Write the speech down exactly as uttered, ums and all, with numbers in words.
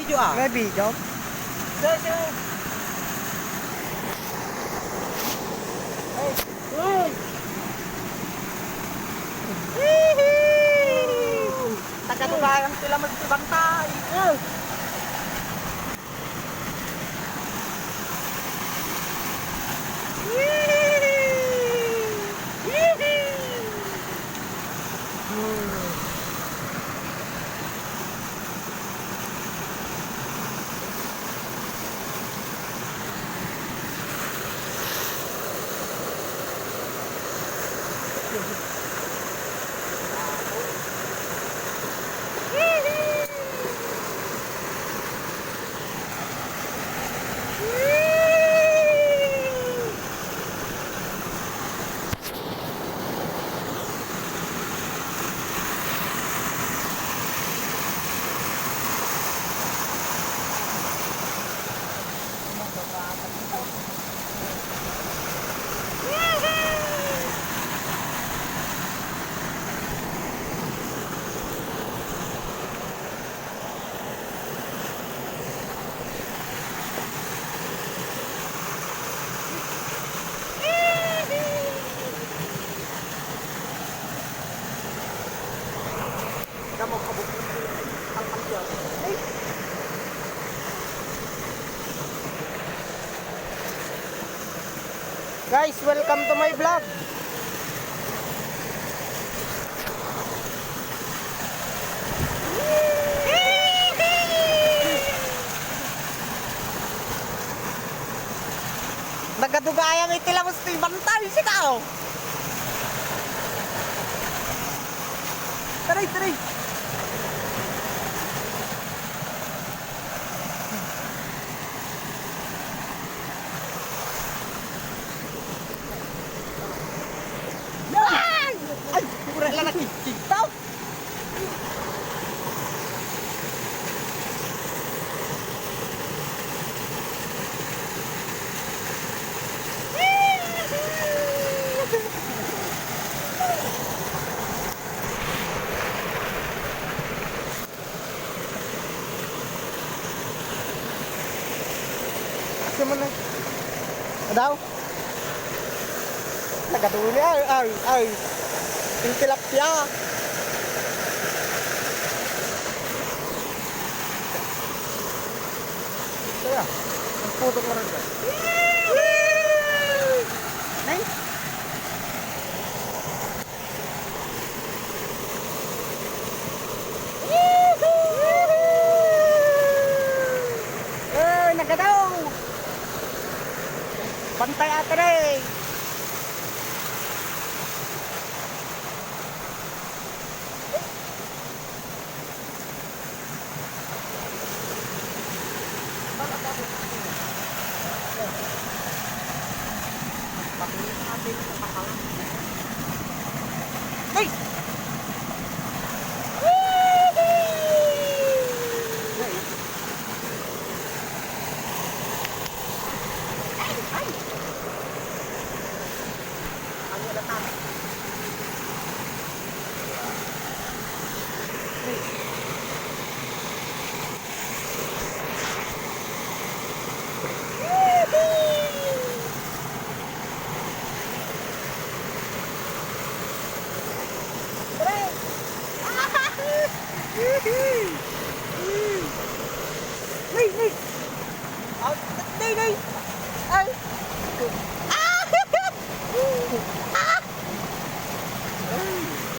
Video, ah. May video? Sir, sir. Hey. Hey. Taga Dubayang sila magbantay. Guys, welcome to my vlog. Nagadugayam iti labas ti bantay, sika, oh. Taray, taray. Ay! Ay, pura lang nakikita. Asa man na? Adaw? Nagaduli, ay, ay, ay. Yung tilapia. Kaya, ang putok na rin ka. Nay? Eh, nagadaw! Bantay ata na eh! Hey! Ay! Ay! Ang wala tama. Nay, nay! Out, nay, nay!